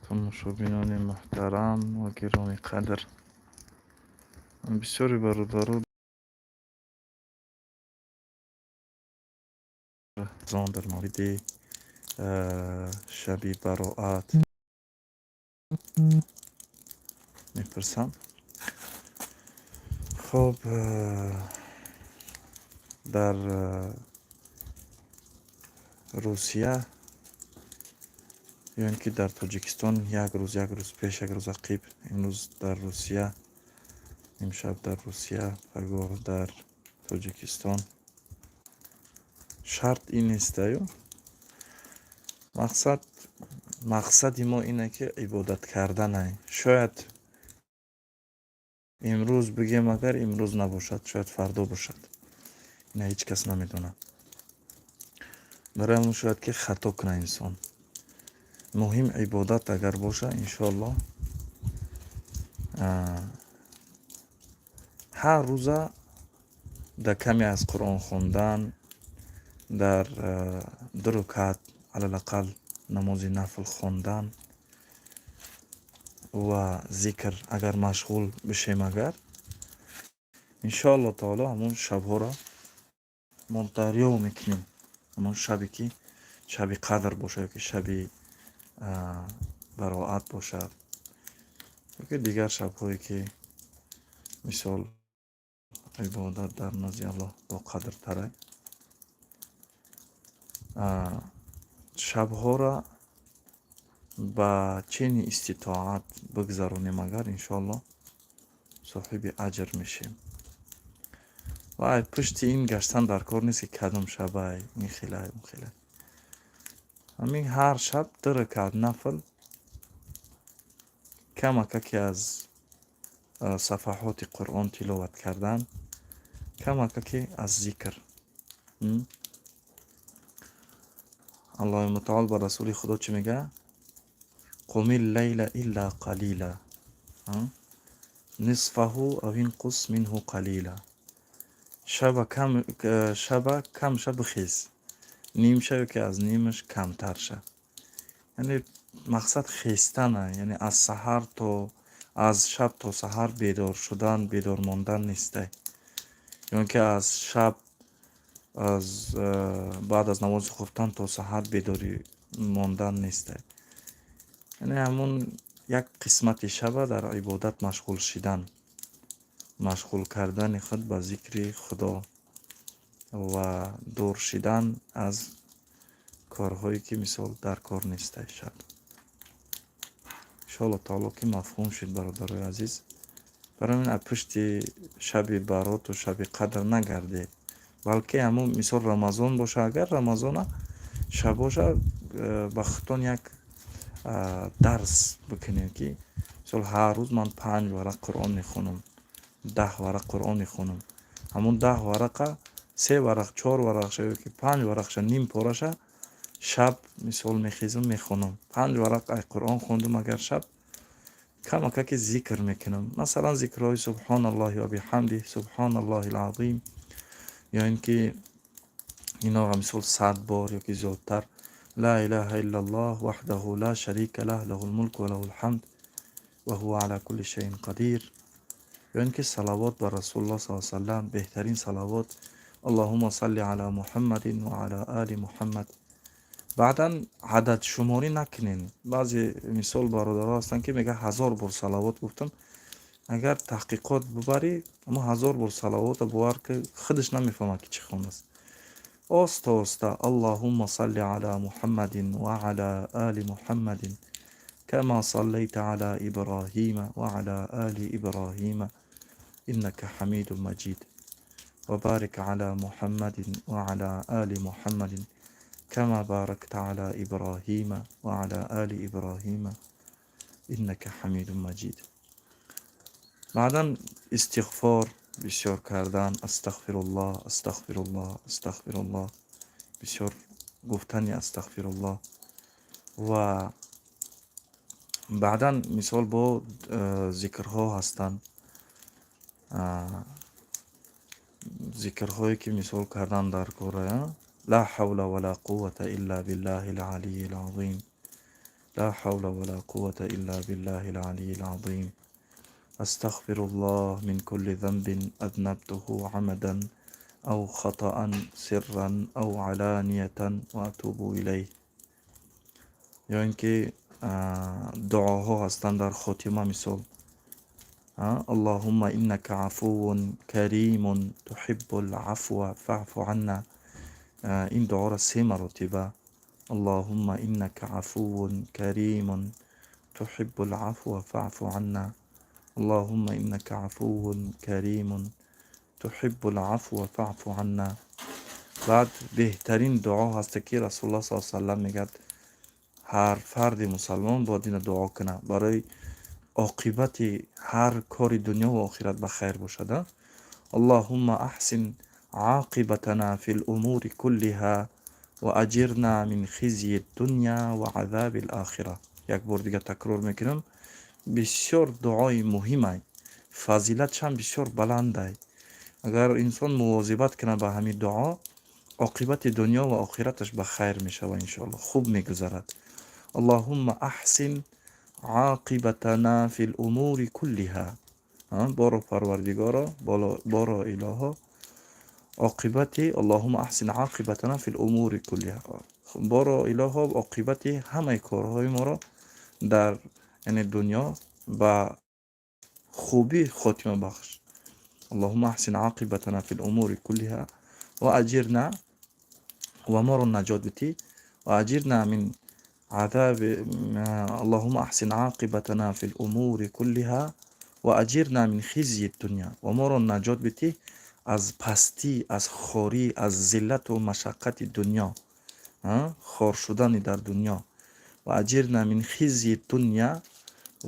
Тамошобинони муҳтарам ва гиромиқадр, бисёри бародаро дар мавриди шаби Бароат мепурсанд. Хоб, дар Русия ё ин ки дар Тоҷикистон як рӯз, як рӯз пеш, як рӯз ақиб. Имрӯз дар Русия, имшаб дар Русия, пагоҳ дар Тоҷикистон. Шарт ин нестаю, мақсад, мақсади мо ине, ки ибодат карданай. Шояд имрӯз бигем, агар имрӯз набошад, шояд фардо бошад. Ина ҳеҷ кас намедонад. Барои ҳамон шояд ки хато кунад инсон. Муҳим ибодат агар боша, иншоаллоҳ, ҳар рӯза дар каме аз Қуръон хондан, дар 2 рукат алалақал намози нафл хондан ва зикр агар машғул бишем, агар иншоаллоҳ таоло, ҳамон шабҳоро мо дарёб мекунем. Ҳамон шабе ки шаби қадр бошад ёки шаби Бароат бошад ёки дигар шабҳое, ки мисол ибодат дар назди Аллоҳ боқадртарай, шабҳоро ба чени иститоат бигзаронем, агар иншоаллоҳ, соҳиби аҷр мешем. Ва пушти ин гаштан дар кор нест, ки кадом шабай, ин хелай, он хелай. Ҳамин ҳар шаб 2 ракат нафл, камакаке аз сафаҳоти Қуръон тиловат кардан, камакаке аз зикр. Аллоҳи мутаол ба Расули Худо чӣ мегӯяд? قم الليل إلا قليلا نصفه أو انقص منه قليلا. Шаба кам, шаба камша бихез, нимша ё ки аз нимаш камтарша. Яъне мақсад хестана, яъне аз саҳар то, аз шаб то саҳар бедор шудан, бедор мондан нестай, ё ки аз шаб, аз баъд аз намози хуфтан то саҳар бедорӣ мондан нестай. Яъне ҳамон як қисмати шаба дар ибодат машғул шидан, машғул кардани худ ба зикри Худо ва дур шидан аз корҳое, ки мисол дар кор нестай шаб. Иншоалло таоло, ки мафҳум шуд, бародарои азиз. Барои ҳамин аз пушти шаби Бароту шаби қадр нагардед, балки ҳамун мисол Рамазон боша, агар Рамазона шабоша, ба худтон як дарс бикунед, ки мисол ҳар рӯз ман панҷ варақ Қуръон мехонам, 10 варақ Қуръон мехонам. Ҳамун 10 варақа се варақ, чор варақша ё ки панҷ варақша, ним пораша шаб мисол мехезам, мехонам. Панҷ варақ ай Қуръон хондум агар, шаб камакаки зикр мекунам, масалан зикрҳои سبحان الله وبحمده سبحان الله العظيم, ё ин ки иноро мисол 100 бор ё ки зиёдтар, لا إله إلا الله وحده لا شريك له له الملك وله الحمد وهو على كل شيء قدير, ё ин ки салавот ба Расулуллоҳ с салам, беҳтарин салавот, اللهم صل على محمد وعلى آل محمد. Баъдан ададшуморӣ накунен. Баъзе мисол бародаро ҳастанд, ки мегӯяд, 1000 бор салавот гуфтам. Агар таҳқиқот бубарӣ, ама 1000 бор салавота бовар ки худаш намефаҳмад, ки чӣ хондааст. Оста оста اللهم صل على محمد وعلى آل محمد كما صليت على إبراهيم وعلى آل إبراهيم إنك حميد مجيد وبارك على محمد وعلى آل محمد كما باركت على إبراهيم وعلى آل إبراهيم إنك حميد مجيد. Баъдан истиғфор бисёр кардан, أستغفر الله, أستغفر الله, أستغفر الله, бисёр гуфтани أستغفر الله. Ва баъдан мисол бо зикрҳо ҳастанд, зикрҳое ки мисол кардан дар кора: لا حول ولا قوة إلا بالله العلي العظيم. Ла ҳавла ва ла қуввата илла биллаҳи л-алийи л-азим. Астағфируллоҳ мин кулли занбин азнабтуҳу амадан ав хатаан сирран ав аланиятан ва атубу илайҳ. Ё ин ки дуоҳо ҳастанд дар хотима, мисол: Аллоҳумма иннака афувун каримун туҳиббул афва фаъфу анна. Ин дуоро се маротиба: Аллоҳумма иннака афувун каримун туҳиббул афва фаъфу анна, Аллоҳумма иннака афувун каримун туҳиббул афва фаъфу анна. Баъд беҳтарин дуо ҳаста, ки Расулуллоҳ саллаллоҳу алайҳи васаллам мегӯяд, ҳар фарди мусалмон бояд ина дуо кунад, барои оқибати ҳар кори дунё ва охират ба хайр бошад: Аллоҳумма аҳсин оқибатана фи лумури куллиҳа ва аҷирна мин хизйи дунё ва азаби лохира. Як бор дигар такрор мекунам, бисёр дуои муҳимай, фазилатшам бисёр баландай. Агар инсон мувозибат кунад ба ҳамин дуо, оқибати дунё ва охираташ ба хайр мешавад, иншоалло, хуб мегузарад. Аллоҳумма аҳсин оқибатана фи лумури куллиҳа. Боро, Парвардигоро, боро, Илоҳо, оқибати, Аллоҳумма аҳсин оқибатана фи лумури куллиҳа, боро, Илоҳо, оқибати ҳамаи корҳои моро дар, яъне, дунё ба хубӣ хотима бахш. Аллоҳумма аҳсин оқибатана фи лумури куллиҳа ва аҷирна, ва моро наҷот битӣ, ва аҷирна мин азаби, Аллоҳумма аҳсин оқибатана фи лумури куллиҳа ва аҷирна мин хизйи дунё, ва моро наҷот битӣ аз пастӣ, аз хорӣ, аз зиллату машаққати дунё, хор шудани дар дунё. Ва аҷирна мин хизйи дунё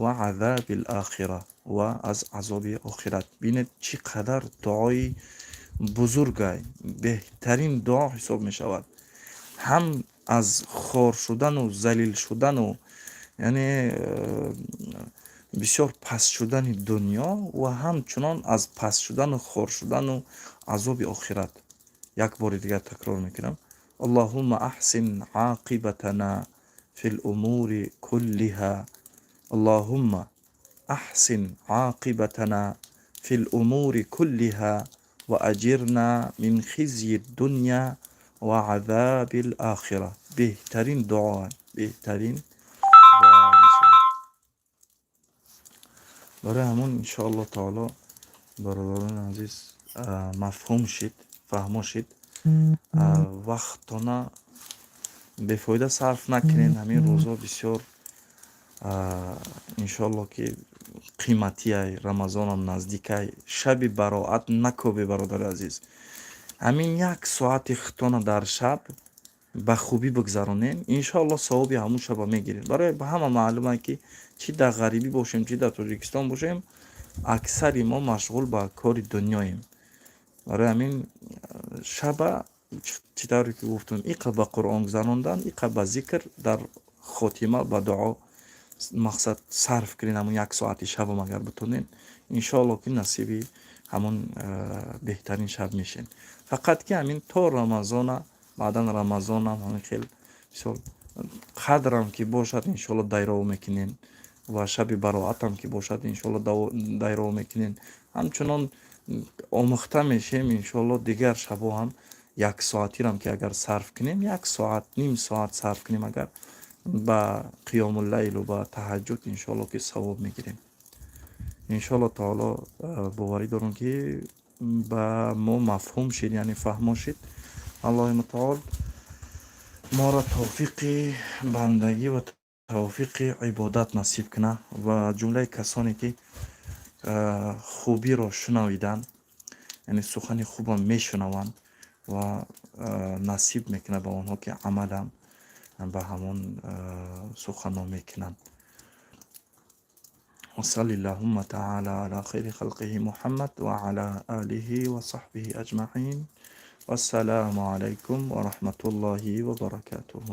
ва азаби лохира, ва аз азоби охират. Бинед, чӣ қадар дуои бузургай, беҳтарин дуо ҳисоб мешавад. Ҳам аз хор шудану залил шудану, яъне, бисёр паст шудани дунё ва ҳамчунон аз паст шудану хор шудану азоби охират. Як бори дигар такрор мекунам: Аллоҳумма аҳсин оқибатана фи лумури куллиҳа, Аллоҳумма аҳсин оқибатана фи лумури куллиҳа ва аҷирна мин хизйи дунё ва азаби лохира. Беҳтарин дуо, беҳтарин дуо. Барои ҳамон, иншоаллоҳ таоло, бародарони азиз, мафҳум шид, фаҳмо шид. Вақттона бефоида сарф накунед. Ҳамин рӯзҳо бисёр, иншоалло, ки қиматиай, Рамазонам наздикай. Шаби Бароат накобе, бародари азиз. Ҳамин як соати хитона дар шаб ба хубӣ бигзаронем, иншоалло, савоби ҳамун шаба мегирем. Барои ба ҳама маълума, ки чӣ дар ғарибӣ бошем, чӣ дар Тоҷикистон бошем, аксари мо машғул ба кори дунёем. Барои ҳамин шаба, чӣ тавре ки гуфтам, иқа ба Қуръон гузарондан, иқа ба зикр, дар хотима ба дуо, мақсад, сарф кунед ҳамун як соати шабам, агар битонед, иншоалло, ки насиби ҳамун беҳтарин шаб мешед. Фақат ки ҳамин то Рамазона, баъдан Рамазонам ҳамин хел, мисол, қадрам ки бошад, иншоалло, дайров мекунем ва шаби Бароатам ки бошад, иншоалло, дайров мекунем. Ҳамчунон омӯхта мешем, иншоалло. Дигар шабҳо ҳам як соатирам ки агар сарф кунем, як соат, ним соат сарф кунем агар ба қиёмуллайлу ба таҳаҷҷуд, иншоалло, ки савоб мегирем, иншоалло таоло. Боварӣ дорам, ки ба мо мафҳум шид, яъне фаҳмо шид. Аллоҳи мутаол моро тавфиқи бандагӣ ва тавфиқи ибодат насиб кунад ва ҷумлаи касоне, ки хубиро шунавиданд, яъне сухани хубам мешунаванд, ва насиб мекунад ба онҳо, ки амалам ба ҳамон суханҳо мекунанд. وصل اللهم تعالى على خير خلقه محمد وعلى آله وصحبه أجمعين، والسلام عليكم ورحمة الله وبركاته.